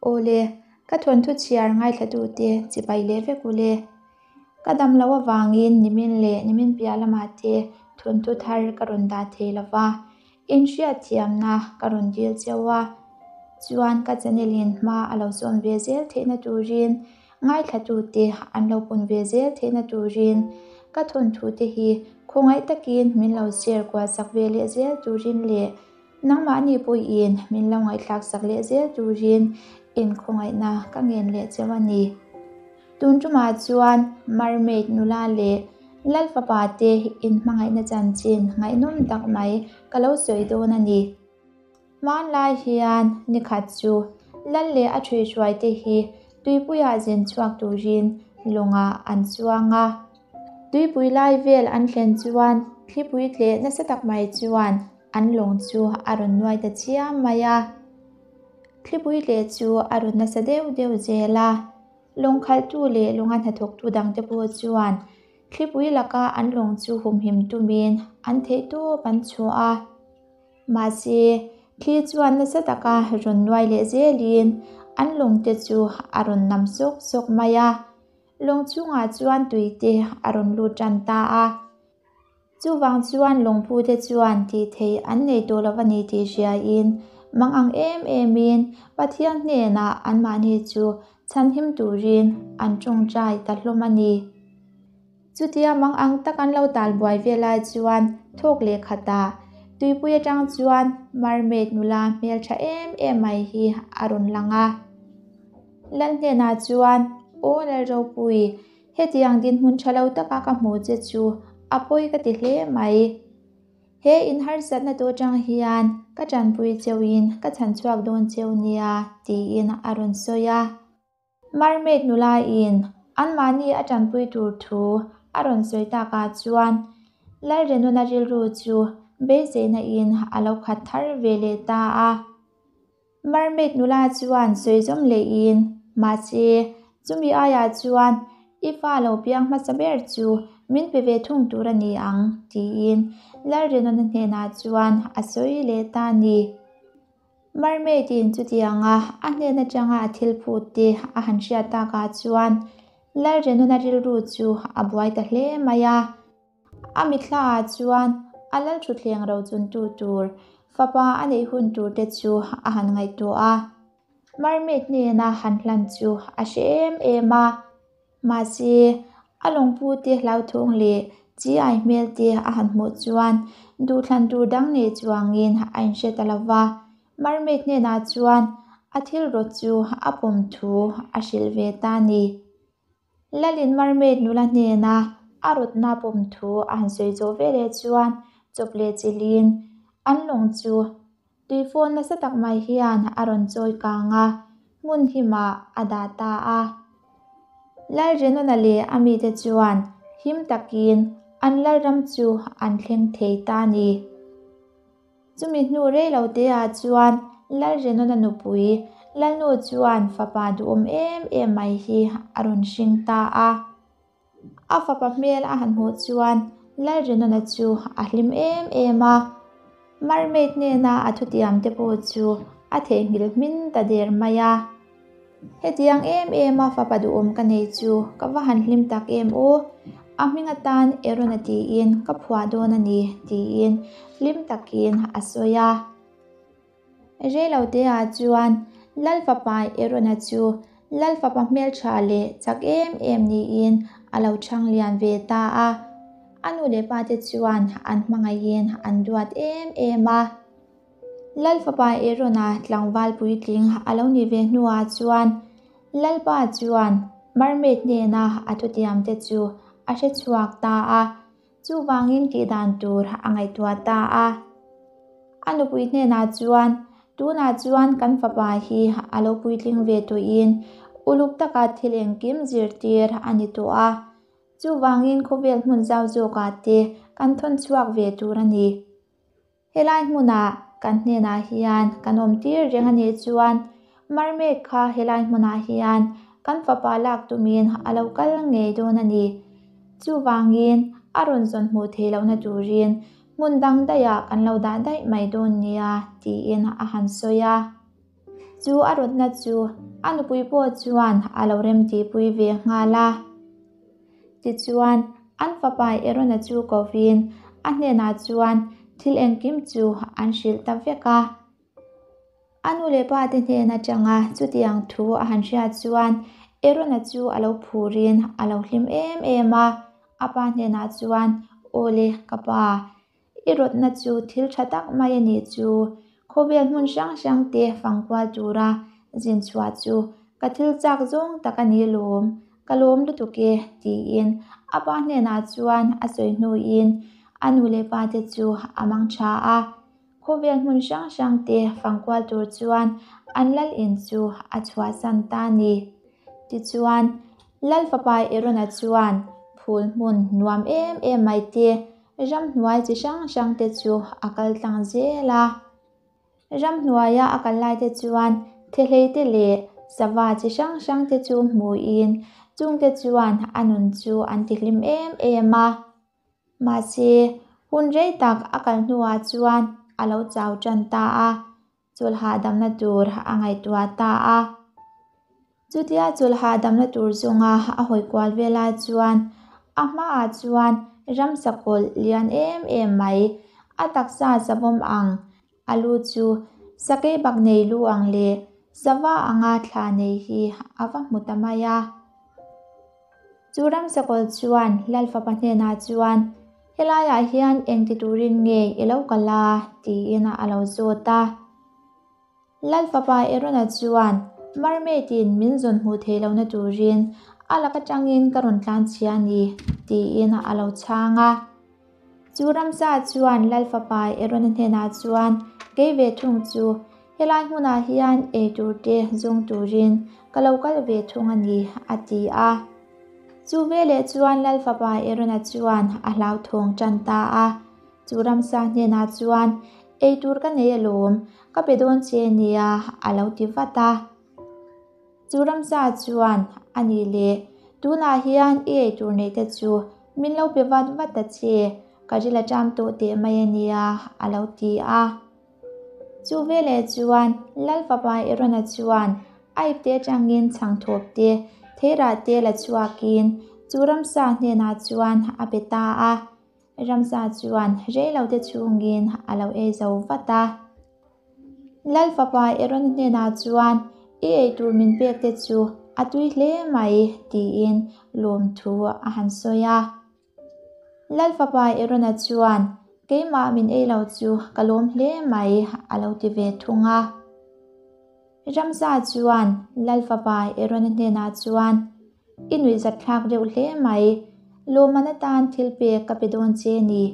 Awle, ka thawnthu chhiar ngaithlatute chibai leh vek ule. Ka dam loh avangin nimin leh nimin piah lamah te thawnthu thar ka rawn dah thei lo va, inhriatthiamna ka rawn dil cheu a. Chuan ka channel in hma a lo sawn ve zel theihna turin ngaithlatute an lo pun ve zel theihna turin ka thawnthu te hi khawngaih takin min lo share kual sak ve leh zel turin leh Nangmahni puiin min lo ngaihthlak sak leh zel turin inkhawngaihna ka ngen leh cheu a ni. Tun tumah chuan Mermaid nula leh Lal fapa te inhmangaihna chanchin ngaihnawm tak mai ka lo sawi dawn a ni. Hmanlai hian nikhat chu Lal leh a ṭhuihruai te hi tuipuiah zin chhuak turin lawngah an chuang a. Tuipui lai vel an thlen chuan thlipui tleh nasa tak mai chuan an lawng chu a rawn nuai ta chiam mai a. Thlipui tleh chu a rawn nasa deuh deuh zel a. Lawng khalhtu leh lawnga hnathawktu dangte pawh chuan thlipui laka an lawng chu humhim tumin an theihtawp an chhuah a. Mahse, thli chuan nasa taka rawn nuai leh zelin an lawngte chu a rawn nam sawk sawk mai a. Lawng chungah chuan tuite a rawn lut tan ta a. Chuvang chuan lawngpute chuan tih theih an nei tawh lo a ni tih hriain mang ang em emin Pathian hnenah anmahni chu chhanhim turin an tawngtai ta hlawm a ni. Chutia mang ang tak an lo tal buai ve lai chuan thawk leh khatah tuipui atang chuan mermaid nula hmeltha em em mai hi a rawn lang a. Lal hnenah chuan, Aw Lalropui, hetiang dinhmun tha lo taka ka hmu che chu a pawi ka ti hle mai. He inharsatna tawh atang hian ka tanpui cheuhin ka chhanchhuak dawn cheu nia, tiin a rawn sawi a. Mermaid nulain anmahni a tanpui tur thu a rawn sawi takah chuan Lalrenuna rilru chu beiseina in a lo khat thar ve leh ta a. Mermaid nula chuan sawi zawm lehin, Mahse, chumi aiah chuan i fa lo piang hmasa ber chu min pe ve thung tur a ni ang, tiin Lalrenuna hnenah chuan a sawi leh ta a ni. Mermaid-in chutianga a hnen atanga a thil phut te a han hriat takah chuan Lalrenuna rilru chu a buai ta hle mai a. A mithlaah chuan a lal thutthleng rochuntu tur fapa a neih hun tur te chu a han ngaihtuah a. Mermaid hnena han hlan chu a hre em em a. Mahse, a lawngpu te hlauthawng leh chi ai hmel te a han hmuh chuan duhthlan tur dang nei chuangin a inhre ta lo va. Mermaid hnenah chuan a thil rawt chu a pawm thu a hrilh ve ta a ni. Lalin mermaid nula hnena a rawtna pawm thu a han sawi zawh veleh chuan chawp leh chilhin an lawng chu Tuifawn nasa tak mai hian a rawn chawi kang a, hmun himah a dah ta a. Lalrinawna leh a mite chuan him takin an lalram chu an thleng thei ta a ni. Chumi hnu rei lo teah chuan Lalrinawna nupui Lalnu chuan fapa duhawm em em mai hi a rawn hring ta a. A fapa hmel a han hmuh chuan Lalrinawna chu a hlim em em a, mermaid hnena a thutiam te pawh chu a theihnghilh hmin ta der mai a. Hetiang em em a fapa duhawm ka nei chu ka va han hlim tak em aw, a hming atan Aaron-a tiin ka phuah dawn a ni tiin hlim takin a sawi a. Reiloteah chuan Lal fapa Aaron-a chu Lal fapa hmeltha leh chak em em niin a lo chhang lian ve ta a. A nu leh pate chuan an hmangaihin an duat em em a. Lal fapa Aaron-a tlangval puitling a lo nih ve hnuah chuan Lalpa chuan mermaid hnena a thutiamte chu a hrechhuak ta a. Chuvangin tih dan tur a ngaihtuah ta a. A nupui hnenah chuan, Tunah chuan kan fapa hi a lo puitling ve tawhin uluk taka thil engkim zirtir a ni tawh a. Chuvangin khawvel hmun zau zawkah te kan thawn chhuak ve tur a ni. Helai hmunah kan hnenah hian kan awm tir reng a nih chuan mermaid kha helai hmunah hian kan fapa lak tumin a lo kal ngei dawn a ni. Chuvangin a rawn zawn hmuh theih lohna turin hmun dang daihah kan lo dah daih mai dawn nia tiin a han sawi a. Chu a rawtna chu a nupui pawh chuan a lo remtihpui ve nghal a. Tichuan, an fapa Aaron-a chu kovin a hnenah chuan thil engkim chu an hrilh ta vek a. A nu leh pa te hnen atanga chutiang thu a han hriat chuan Aaron-a chu a lo phurin a lo hlim em em a. A pa hnenah chuan, Aw le, ka pa, i rawtna chu thil tha tak mai a nih chu. Khawvel hmun hrang hrang te fangkual tura zin chhuah chu ka thil chak zawng tak a ni lawm, ka lawm lutuk e, tiin a pa hnenah chuan a sawi hnuin a nu leh pa te chu a mang tha a. Khawvel hmun hrang hrang te fangkual tur chuan an lal in chu a chhuahsan ta a ni. Tichuan, Lal fapa Aaron-a chuan phul hmun nuam em em mai te, ramhnuai chi hrang hrang te chu a kal tlang zel a. Ramhnuaia a kal lai te chuan thehlei te leh sava chi hrang hrang te chu hmuin chungte chuan a nun chu an tihlim em em a. Mahse, hun rei tak a kal hnuah chuan a lo chau tan ta a, chawlh hahdamna tur a ngaihtuah ta a. Chutia chawlh hahdamna tur zawnga a hawi kual vel lai chuan a hmaah chuan ramsa kawlh lian em em mai, a taksa savawm ang, a lu chu sakei bak nei lu ang leh sava anga thla nei hi a va hmu ta mai a. Chu ramsakawl chuan Lalfapa hnenah chuan, Helaiah hian engti turin nge i lo kal a? tiin a lo zawt a. Lalfapa Aaron-a chuan, Mermaid-in min zawn hmuh theih lohna turin a lak atangin ka rawn tlan chhia a ni, tiin a lo chhang a. Chu ramsa chuan Lalfapa Aaron-a hnenah chuan, Kei ve thung chu, helai hmunah hian ei tur te zawng turin ka lo kal ve thung a ni, a ti a. Chu veleh chuan Lalfapa Aaron-a chuan a hlauthawng tan ta a. Chu ramsa hnenah chuan, Ei tur ka nei alawm, ka pe dawn che nia, a lo ti vat a. Chu ramsa chuan, A nih leh, tunah hian i eitur neih te chu min lo pe vat vat ta che, ka ril a ṭam tawh teh mai a nia, a lo ti a. Chu veleh chuan Lal fapa Aaron-a chuan a ipte aṭangin chhangthawp te, theirah te la chhuakin chu ramsa hnenah chuan a pe ta a. Ramsa chuan reilote chhungin a lo ei zo vat a. Lal fapa Aaron hnenah chuan, I eitur min pek te chu a tui hle mai, tiin lawmthu a han sawi a. Lal fapa Aaron-a chuan, Keimah min ei lo chu ka lawm hle mai, a lo ti ve thung a. Ramsa chuan Lal fapa Aaron-a hnenah chuan, I nuihzat thlak reuh hle mai, lawmman atan thil pek ka pe dawn che ni.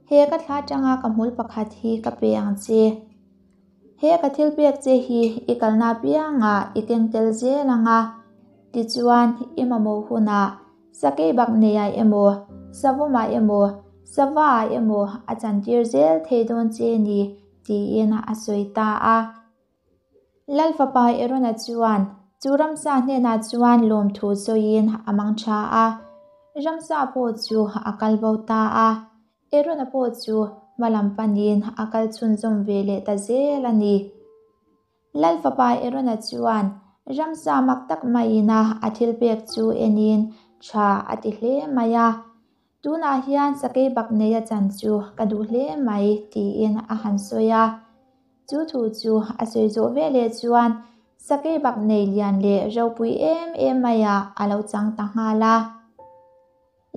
He ka thla atanga ka hmul pakhat hi ka pe ang che. He ka thil pek che hi i kalna apiangah i keng tel zel ang a, tichuan i mamawh hunah sakei bak neiah emaw, savawmah emaw, savaah emaw a chantir zel thei dawn che ni, tiin a sawi ta a. Lal fapa Aaron-a chuan chu ramsa hnenah chuan lawmthu sawiin a mang tha a, ramsa pawh chu a kal bo ta a, Aaron-a pawh chu hma lam panin a kal chhunzawm ve leh ta zel a ni. Lal fapa Aaron-a chuan ramsa mak tak maiin a a thil pek chu enin tha a ti hle mai a, Tunah hian sakei bak neia chan chu ka duh hle mai, tiin a han sawi a. Chu thu chu a sawi zawh veleh chuan sakei bak nei lian leh ropui em em maiah a lo chang ta nghal a.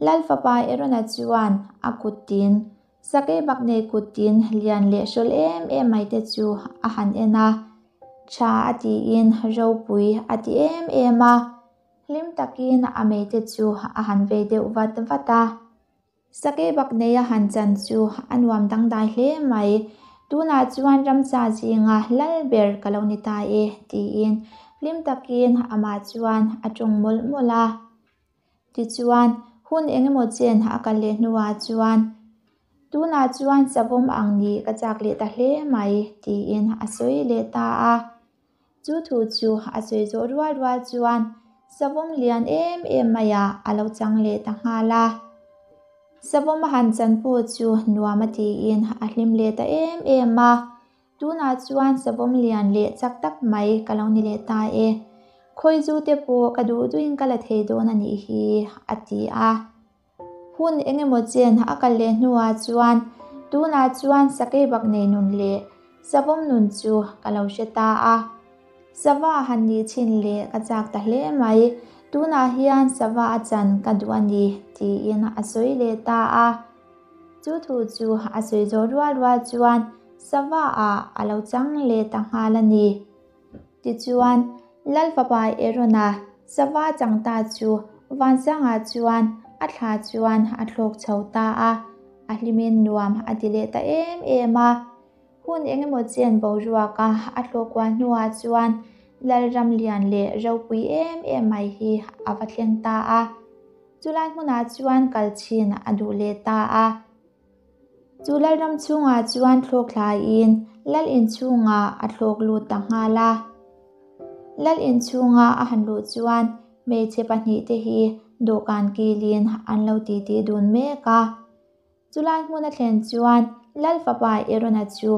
Lal fapa Aaron-a chuan a kut tin, sakei bak nei kut tin lian leh hrawl em em mai te chu a han en a, tha a tiin ropui a ti em em a. Hlim takin a meite chu a han vei deuh vat vat a. Sakei bak neia han chan chu a nuam dangdai hle mai. Tunah chuan ramsa zinga lal ber ka lo ni ta e, tiin hlim takin amah chuan a tawng mawlh mawlh a. Tichuan, hun engemaw chen a kal leh hnuah chuan, Tunah chuan savawm ang nih ka chak leh ta hle mai, tiin a sawi leh ta a. Chu thu chu a sawi zawh rual rual chuan savawm lian em em maiah a lo chang leh ta nghal a. Savawm a han chan pawh chu nuam a tiin a hlim leh ta em em a. Tunah chuan savawm lian leh chak tak mai ka lo ni leh ta e. Khawizu te pawh ka duh duhin ka la thei dawn a nih hi, a ti a. Hun eng emaw chen a kal leh hnuah chuan tunah chuan sakei bak nei nun leh savawm nun chu ka lo hre ta a. Sava han nih chhin leh ka chak ta hle mai, tunah hian sava a chan ka duh a ni, tiin a sawi leh ta a. Chu thu chu a sawi zawh rual rual chuan sava ah a lo chang leh ta nghal a ni. Tichuan, Lal fapa Aaron-a sava chang ta chu vansangah chuan a thla chuan a thlawk chho ta a, a hlimin nuam a ti leh ta em em a. Hun eng emaw chen boruaka a thlawh kual hnuah chuan Lalram lian leh ropui em em mai hi a va thleng ta a. Chulai hmunah chuan kal chhin a duh leh ta a. Chu Lalram chhungah chuan thlawk thlaiin Lal inchhungah a thlawk lut ta nghal a. Lal inchhunga a han luh chuan hmeichhe pahnihte hi dawhkan kilin an lo titi dun mek a. Chulai hmun a thlen chuan Lal fapa Aaron-a chu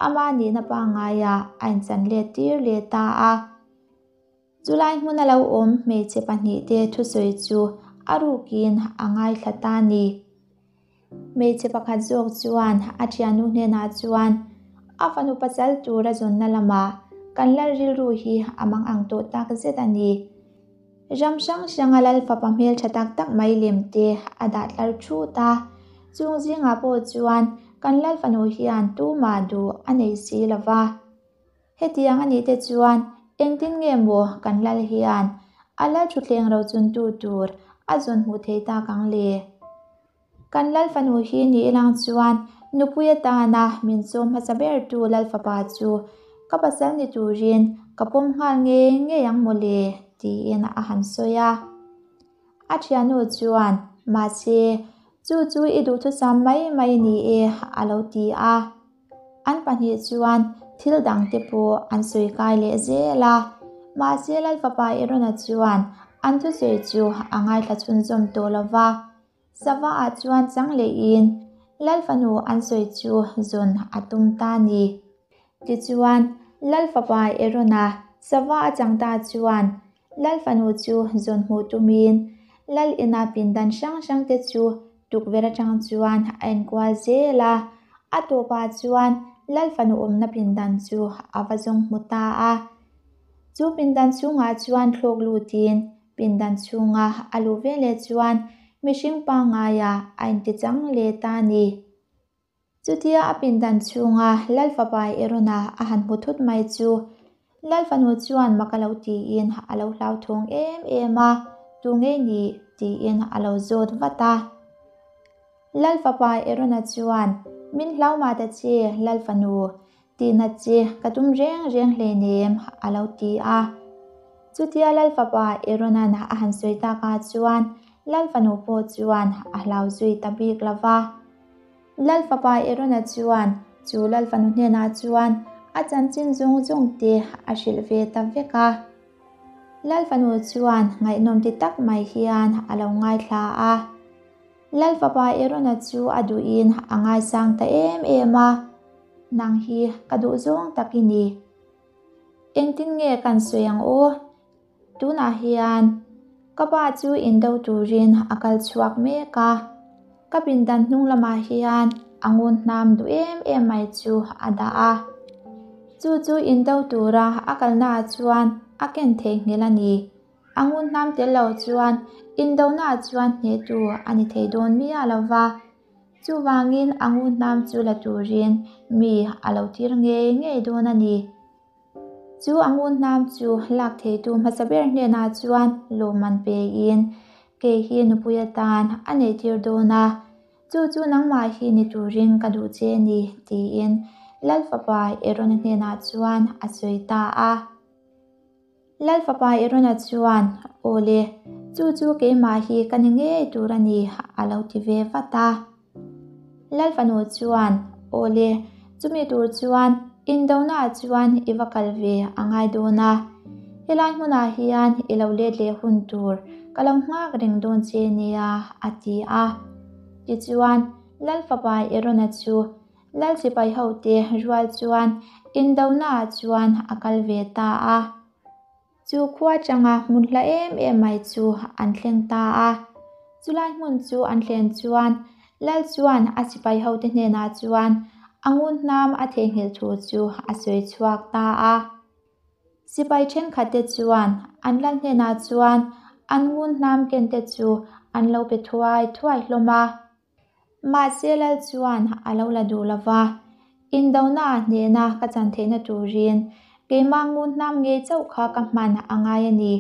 ama nihna pangaiah a inchan let tir leh ta a. Chulai hmuna lo awm hmeichhe pahnihte thusawi chu a rukin a ngaithla ta ni. Hmeichhe pakhat zawk chuan a thiannu hnenah chuan a fanu pasal tur a zawnna lamah kan lal rilru hi a mang ang tawh tak zet a ni. Ram hrang hranga lal fapa hmeltha tak tak mai lem te a dah tlar thut a, chung zingah pawh chuan kan lal fanu hian tumah duh a nei si lo va. Hetiang a nih te chuan engtin nge maw kan lal hian a lal thutthleng ro chuntu tur a zawn hmuh thei tak ang le? Kan lal fanu hi ni ilang chuan nupui atana min sawm hmasa bertu lal fapa chu ka pasal ni turin ka pawm nghal ngei ngei ang maw le tiin a han sawi a. A thiannu chuan, Mahse, chu chu i duhthusam mai mai ni e a lo ti a. An pahnih chuan thil dangte pawh an sawi kai leh zel a, mahse Lalfapa Aaron-a chuan an thusawi chu a ngaithla chhunzawm tawh lo va. Sava-ah chuan chang lehin Lalfanu an sawi chu zawn a tum ta a ni. Tichuan, Lalfapa Aaron-a sava a chang ta chuan Lalfanu chu zawn hmuh tumin Lal ina pindan hrang hrangte chu tukverh atang chuan a enkual zel a, a tawpah chuan Lalfanu awmna pindan chu a va zawng hmu ta a. Chu pindan chhungah chuan thlawk lutin pindan chhunga a luh veleh chuan mihring pangaiah a intichang leh ta a ni. Chutia a pindan chhunga Lal fapa Aaron-a a han hmu thut mai chu Lal fanu chuan mak a lo tiin a lo hlauthawng em em a, Tu ngei ni? tiin a lo zawt vat a. Lal fapa Aaron-a chuan, Min hlau mah ta che, Lal fanu, Tihnat che ka tum reng reng hleinem, a lo ti a. Chutia Lal fapa Aaron-a'n a han sawi takah chuan Lal fanu pawh chuan a hlau zui ta bik lo va. Lal fapa Aaron-a chuan chu Lal fanu hnenah chuan a chanchin zawng zawng te a hrilh ve ta vek a. Lal fanu chuan ngaihnawm ti tak mai hian a lo ngaithla a. Lal fapa Aaron-a chu a duhin a ngaisang ta em em a, Nang hi ka duh zawng tak i ni. Engtin nge kan sawi ang aw? Tunah hian ka pa chu indo turin a kal chhuak mek a, ka pindan hnung lamah hian a ngun hnam duh em em mai chu a dah a. Chu chu indo tura a kalnaah chuan a ken theihnghilh a ni. A ngun hnam tel lo chuan indonaah chuan hnehtu a ni thei dawn miah lo va, chuvangin a ngun hnam chu la turin mi a lo tir ngei ngei dawn a ni. Chu a ngun hnam chu lak theitu hmasa ber hnenah chuan lawmman pein kei hi nupui atan a neihtir dawn a, chu chu nangmah hi ni turin ka duh che ni tiin Lal fapa Aaron-a hnenah chuan a sawi ta a. Lal fapa Aaron-a chuan, Aw le, chu chu keimah hi ka ni ngei tur a ni, a lo ti ve vat a. Lal fanu chuan, Aw le, chumi tur chuan indonaah chuan i va kal ve a ngai dawn a. Helai hmunah hian i lo let leh hun tur ka lo nghak reng dawn che nia, a ti a. Tichuan, Lal fapa Aaron-a chu Lal sipai hote rual chuan Indonaah chuan a kal ve ta a. Chu khua atanga hmun hla em em mai chu an thleng ta a. Chulai hmun chu an thlen chuan Lal chuan a sipai hote hnenah chuan a ngun hnam a theihnghilh thu chu a sawi chhuak ta a. Sipai thenkhatte chuan an Lal hnenah chuan an ngun hnam kente chu an lo pe thuai thuai hlawm a. Mahse Lal chuan a lo la duh lo va, Indonaah hnehna ka chan theihna turin keimah ngun hnam ngei chauh kha ka hman a ngai a ni.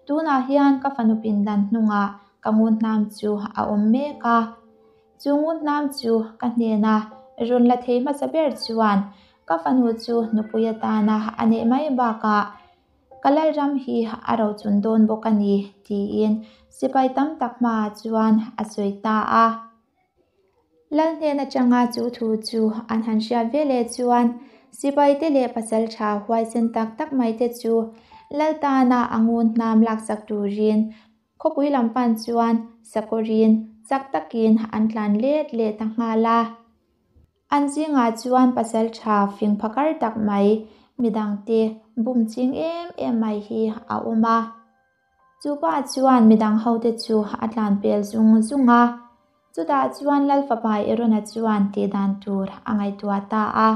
Tunah hian ka fanu pindan hnungah ka ngun hnam chu a awm mek a. Chu ngun hnam chu ka hnena rawn la thei hmasa ber chuan ka fanu chu nupui atana a neih mai bakah Ka Lalram hi a rochun dawn bawk a ni, tiin sipai tam tak hmaah chuan a sawi ta a. Lal hnen atanga chu thu chu an han hriat ve leh chuan sipaite leh pasaltha huaisen tak tak maite chu Lal tana a ngun hnam laksak turin khawpui lam pan chuan sakawrin chak takin an tlan let leh ta nghal a. An zingah chuan pasaltha fing phakar tak mai midangte bum ching em em mai hi a awm a. Chu pa chuan midang hote chu a tlan pel zung zung a. Chutah chuan Lal fapa Erona chuan tih dan tur a ngaihtuah ta a.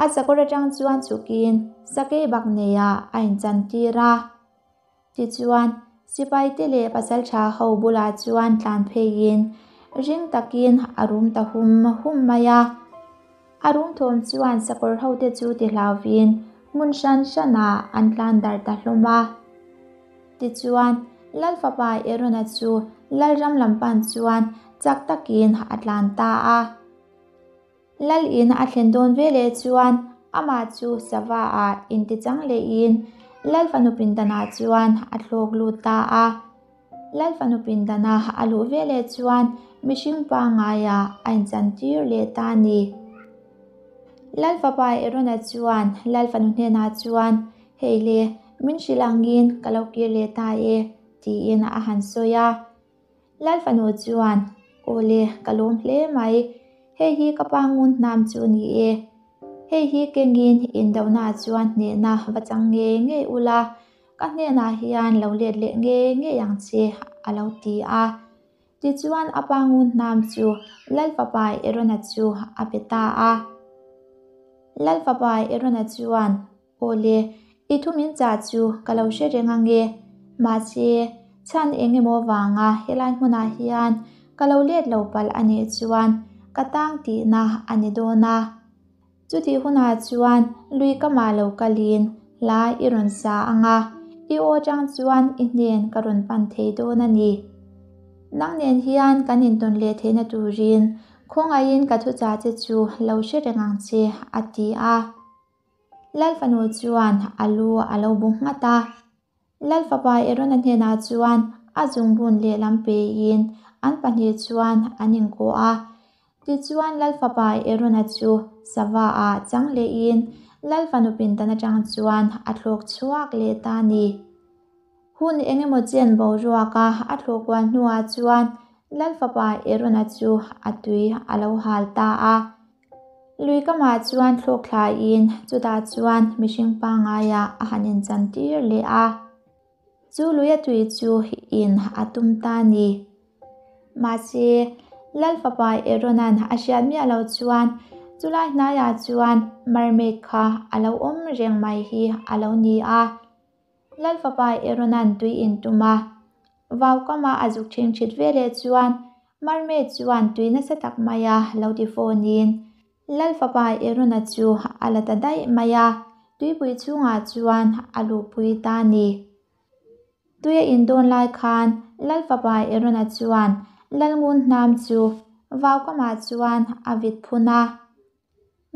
A sakawr atang chuan chhukin sakei bak neiah a inchantir a. Tichuan, sipaite leh pasaltha ho bulah chuan tlan pheiin ring takin a rum ta hum hum mai a. A rum thawm chuan sakawr hote chu ti hlauvin hmun hran hranah an tlan darh ta hlawm a. Tichuan, Lal fapa Erona chu Lalram lam pan chuan chak takin a tlan ta a. Lal in a thlen dawn ve leh chuan amah chu sava ah intichang lehin Lal fanu pindanah chuan a thlawk lut ta a. Lal fanu pindana a luh ve leh chuan mihring pangaiah a inchantir leh ta a ni. Lal fapa Erona chuan Lal fanu hnenah chuan, Hei le, min hrilh angin ka lo kir leh ta e, tiin a han sawi a. Lal fanu chuan, Aw le, ka lawm hle mai. Hei hi ka pa ngun hnam chu ni e. Hei hi kengin indohnaah chuan hnehna va chang ngei ngei ula, ka hnenah hian lo let leh ngei ngei ang che, a lo ti a. Tichuan a pa ngun hnam chu Lal fapa Erona chu a pe ta a. Lal fapa Erona chuan, Aw le, i thu min chah chu ka lo hre reng ange. Mahse, chhan eng emaw vanga helai hmunah hian ka lo let lo palh a nih chuan ka tang tihna a ni dawn a. Chutih hunah chuan lui kamah lo kalin hla i rawn sa ang a, i aw atang chuan i hnen ka rawn pan thei dawn a ni. Nang nen hian kan intawn leh theihna turin khawngaihin ka thuchah che chu lo hre reng ang che, a ti a. Lal fanu chuan a lu a lo bu nghat a. Lal fapa Erona hnenah chuan a zungbun lehlam peiin an pahnih chuan an inkawh a. Tichuan Lal fapa Erona chu sava ah chang lehin Lal fanu pindan atang chuan a thlawk chhuak leh ta a ni. Hun eng emaw chen boruaka a thlawh kual hnuah chuan Lal fapa Erona chu a tui a lo hal ta a. Lui kamah chuan thlawk thlaiin chutah chuan mihring pangaiah a han inchan tir leh a. Chu lui a tui chu in a tum ta a ni. Mahse, Lal fapa Aaron-a'n a hriat miah loh chuan chulai hnaiah chuan mermaid kha a lo awm reng mai hi a lo ni a. Lal fapa Aaron-a'n tui in tum a. Vau kama a zuk ṭhing ṭhit ve leh chuan Mermaid chuan tui nasa tak maia lo ti fawnin Lal fapa Aaron-a chu a la ta daih mai a, tuipui chhungah chuan a luhpui ta a ni. Tui a indawn lai khan Lal fapa Aaron-a chuan Lal ngun hnam chu vau kamah chuan a vit phun a.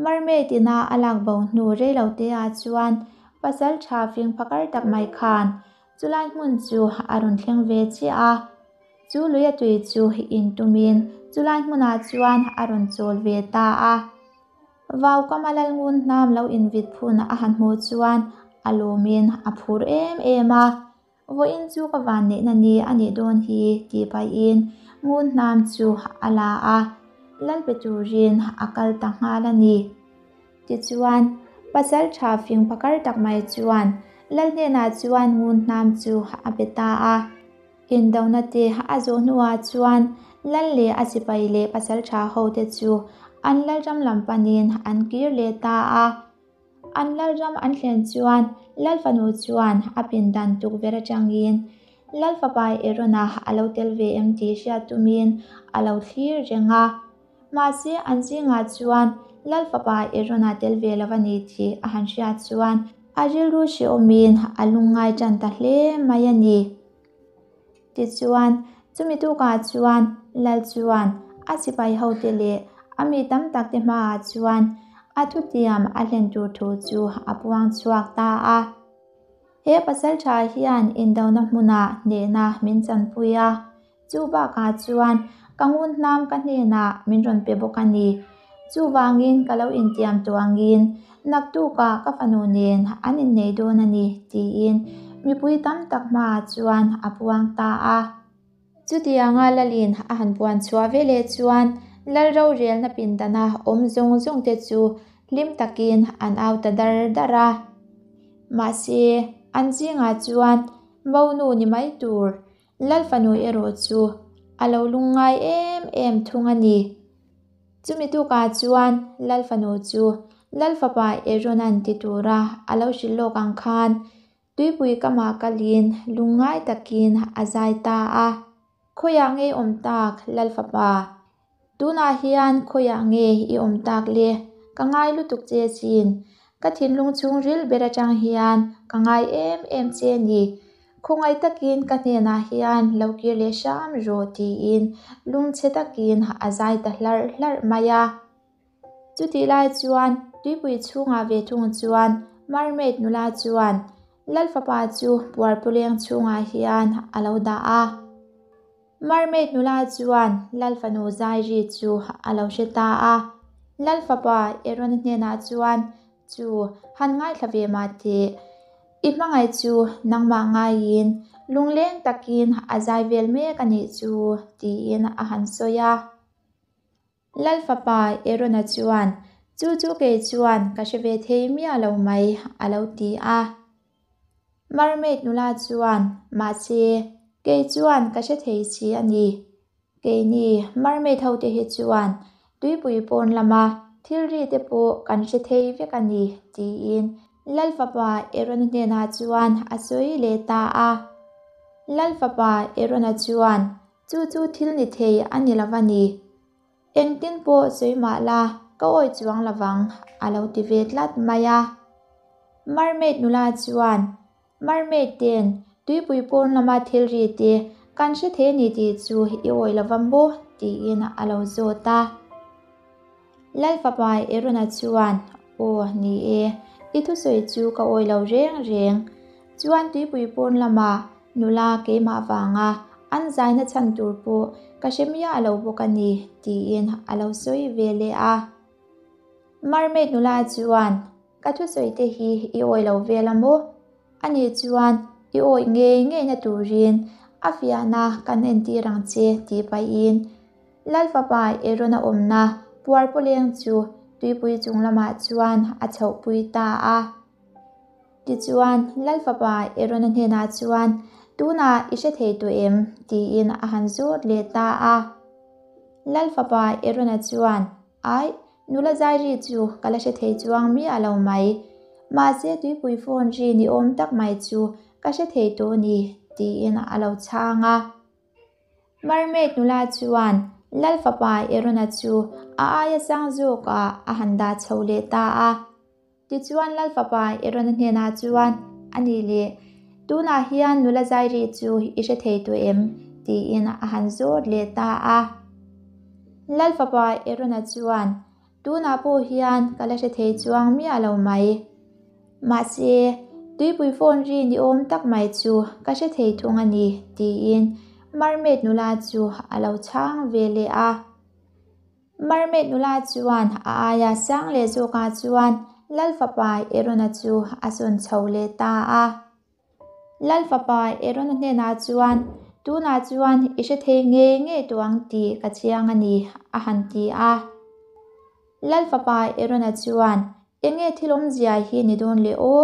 Mermaid ina a lak bo hnu rei lo te ah chuan pasal tha fing phakar tak mai khan chulai hmun chu a rawn thleng ve chiah a. Chu lui a tui chu in tumin chulai hmunah chuan a rawn chawl ve ta a. Vau kama Lalngun hnam lo invit phun a han hmuh chuan a lawmin a phur em em a. Vawiin chu ka van neihna ni a nih dawn hi tih pahin ngun hnam chu a la a, lal pe turin a kal ta nghal a ni. Tichuan, Pasalṭha fing pakar tak mai chuan Lal hnenah chuan ngun hnam chu a pe ta a. Indona te a zawh hnuah chuan Lal leh a sipai leh pasalṭha hote chu an Lalram lam panin an kir leh ta a. An Lalram an thlen chuan Lal fanu chuan a pindan tukverh atangin Lal fapa Aaron-a a lo tel ve em tih hriat tumin a lo thlir reng a. Mahse an zingah chuan Lal fapa Aaron-a tel ve lo a ni tih a han hriat chuan a rilru hrehawmin a lungngai tan ta hle mai a ni. Tichuan, chumi tukah chuan Lal chuan a sipai hote leh a mi tam takte hmaah chuan a thutiam a hlen tur thu chu a puang chhuak ta a. He pasalṭha hian indona hmunah hnehna min chanpui a, chu bakah chuan ka ngun hnam ka hnenah min rawn pe bawk a ni. Chuvangin ka lo intiam tawh angin naktukah ka fanu nen an innei dawn a ni, tiin mipui tam tak hmaah chuan a puang ta a. Chutianga Lalin a han puan chhuah ve leh chuan Lal rorelna pindana awm zawng zawng te chu hlim takin an au ta dar dar a. Mahse, an zingah chuan monu ni mai tur Lal fanu erawh chu a lo lungngai em em thung a ni. Chumi tukah chuan Lal fanu chu Lal fapa Aaron-a'n ti tura a lo hrilh lawk ang khan tuipui kamah kalin lungngai takin a zai ta a. Khawiah nge i awm tak Lal fapa? Tunah hian khawiah nge i awm tak le? Ka ngai lutuk che chin. Ka thinlung chhungril ber atang hian ka ngai em em che a ni. Khawngaih takin ka hnenah hian lo kir leh hram rawh tiin lungchhe takin a zai ta hlarh hlarh mai a. Chutih lai chuan tuipui chhungah ve thung chuan mermaid nula chuan Lal fapa chu puarpawleng chhungah hian a lo dah a. Mermaid nula chuan Lal fanu zai ri chu a lo hre ta a. Lal fapa Aaron-a hnenah chuan, Chu, han ngaithla ve mah teh. I hmangaih chu nangmah ngaiin lungleng takin a zai vel mek a nih chu, tiin a han sawi a. Lal fapa Aaron-a chuan, Chu chu kei chuan ka hre ve thei miah lo mai, a lo ti a. Mermaid nula chuan, Mahse, kei chuan ka hre thei si a ni. Keini mermaid hote hi chuan tuipui pawn lama thil ri te pawh kan hre thei vek a ni, tiin Lal fapa Aaron-a hnenah chuan a sawi leh ta a. Lal fapa Aaron-a chuan, Chu chu thil ni thei a ni lo va ni. Engtin pawh sawi mah la, ka awi chuang lo vang, a lo ti ve tlat mai a. Mermaid nula chuan, Mermaid ten tuipui pawn lama thil ri te kan hre thei a ni tih chu i awi lo va maw? tiin a lo zawt a. Lal fapa Aaron-a chuan, Aw, ni e, i thusawi chu ka awi lo reng reng. Chuan tuipui pawn lamah nula keimah vanga an zaina chhan tur pawh ka hre miah lo bawk a ni, tiin a lo sawi ve leh a. Mermaid nula chuan, Ka thusawi te hi i awi lo vel a maw? Ani chuan, I awi ngei ngeina turin a fiahna kan entir ang che, tih pahin Lal fapa Aaron-a awmna puarpawleng chu tuipui chung lamah chuan a chhohpui ta a. Tichuan, Lal fapa Aaron-a hnenah chuan, Tunah i hre thei tawh em? tiin a han zawt leh ta a. Lal fapa Aaron-a chuan, Aih, nula zai ri chu ka la hre thei chuang miah lo mai. Mahse, tuipui phone ri ni awm tak mai chu ka hre thei tawh a ni, tiin a lo chhang a. Mermaid nula chuan Lal fapa Aaron-a chu a aia sang zawkah a han dah chho leh ta a. Tichuan Lal fapa Aaron-a hnenah chuan, A nih leh, tunah hian nula zai ri chu i hre thei tawh em? tiin a han zawt leh ta a. Lal fapa Aaron-a chuan, Tunah pawh hian ka la hre thei chuang miah lo mai. Mahse, tuipui phone ri ni awm tak mai chu ka hre thei thung a ni, tiin mermaid nula chu a lo chhang ve leh a. Mermaid nula chuan a aia sang leh zawkah chuan Lal fapa Aaron-a chu a sawn chho leh ta a. Lal fapa Aaron-a hnenah chuan, Tunah chuan i hre thei ngei ngei tawh ang tih ka chiang a ni, a han ti a. Lal fapa Aaron-a chuan, Enge thil awmzia hi ni dawn le aw?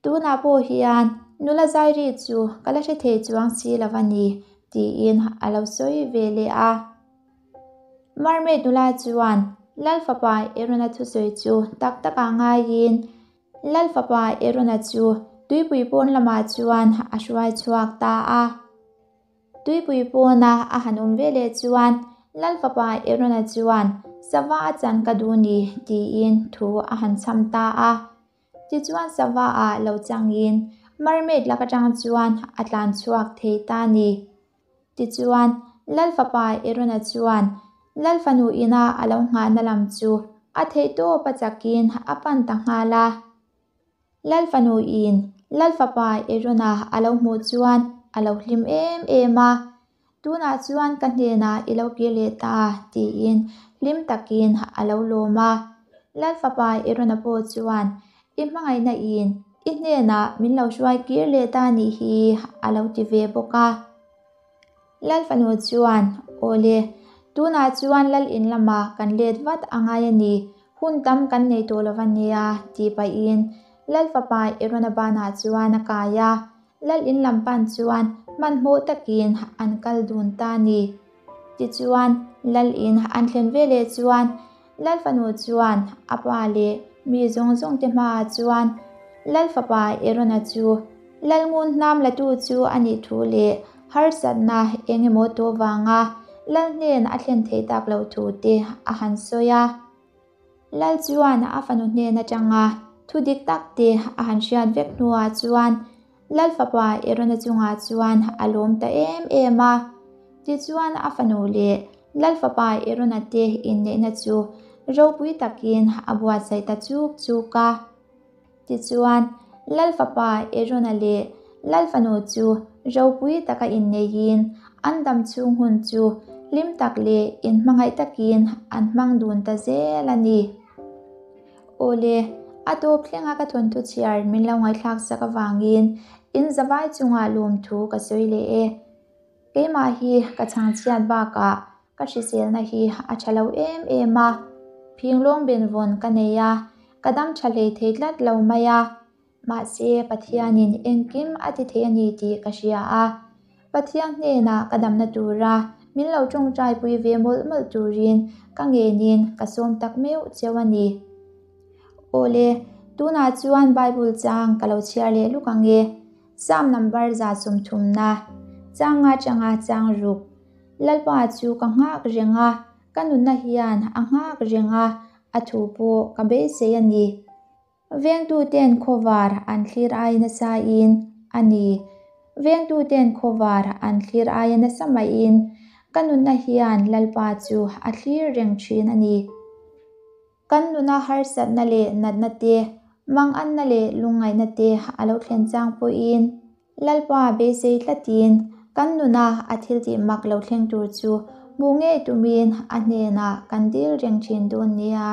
Tunah pawh hian nula zai ri chu ka la hre thei chuang si lo a ni, tiin a lo sawi ve leh a. Mermaid nula chuan Lal fapa Aaron-a thusawi chu tak takah ngaiin Lal fapa Aaron-a chu tuipui pawn lamah chuan a hruai chhuak ta a. Tuipui pawna a han awm ve leh chuan Lal fapa Aaron-a chuan sava a chan ka duh ni tiin thu a han chham ta a. Tichuan sava ah lo changin mermaid lak atang chuan a tlan chhuak thei ta ni. Tichuan Lal fapa Aaron-a chuan Lal fanu ina a lo nghahna lam chu a theihtawp a chakin a pan ta nghal a. Lal fanu in Lal fapa Aaron-a a lo hmuh chuan a lo hlim em em a, Tunah chuan ka hnenah i lo kir leh ta tiin hlim takin a lo lawm a. Lal fapa Aaron-a pawh chuan I hmangaihna in i hnenah min lo hruai kir leh ta nih hi a lo ti ve bawk a. Lal fanu chuan, Awle, tunah chuan lal in lamah kan let vat a ngai a ni, hun tam kan nei tawh lo va nia, tih pahin Lal fapa Aaron-a banah chuan a kai a, lal in lam pan chuan hmanhmawh takin an kal dun ta a ni. Tichuan, lal in an thlen veleh chuan Lal fanu chuan a pa leh mi zawng zawng te hmaah chuan Lal fapa Aaron-a chu Lal ngun hnam latu chu a nih thu leh harsatna eng emaw tawh vanga Lal hnen a thlen theih tak loh thu te a han sawi a. Lal chuan a fanu hnen atanga thu dik tak te a han hriat vek hnuah chuan Lal fapa Aaron-a chungah chuan a lawm ta em em a. Tichuan a fanu leh Lal fapa Aaron-a te inneihna chu ropui takin a buatsaih ta chuk chuk a. Tichuan Lal fapa Aaron-a leh Lal fanu chu ropui taka inneihin an dam chhung hun chu hlim tak leh inhmangaih takin an hmang dun ta zel a ni. Awle, a tawp thlenga ka thawnthu chhiar min lo ngaihthlak sak avangin in zavai chungah lawmthu ka sawi leh e. Keimah hi ka chhangchhiat bakah ka hriselna hi a tha lo em em a, phinglawng benvawn ka nei a, ka dam tha hlei thei tlat lo mai a. Mahse, Pathianin engkim a ti thei a ni tih ka hria a. Pathian hnenah ka damna tura min lo tawngtaipui ve mawlh mawlh turin ka ngenin ka sawm tak meuh cheu a ni. Awle, tunah chuan Bible chang ka lo chhiar leh luk ang e. Psalm number 130, chang nga changa chang ruk. Lalpa chu ka nghak reng a, ka nunna hian a nghak reng a, a thu pawh ka beisei a ni. Vengtuten khawvar an thlir ai nasa in a ni. Vengtuten khawvar an thlir aia nasa maiin ka nunna hian Lalpa chu a thlir reng thin a ni. Kan nuna harsatna leh natna te, manganna leh lungngaihna te a lo thlen chang pawhin Lalpa beisei tlatin kan nuna a thiltih mak lo thleng tur chu hmuh ngei tumin a hnenah kan dil reng thin dawn nia.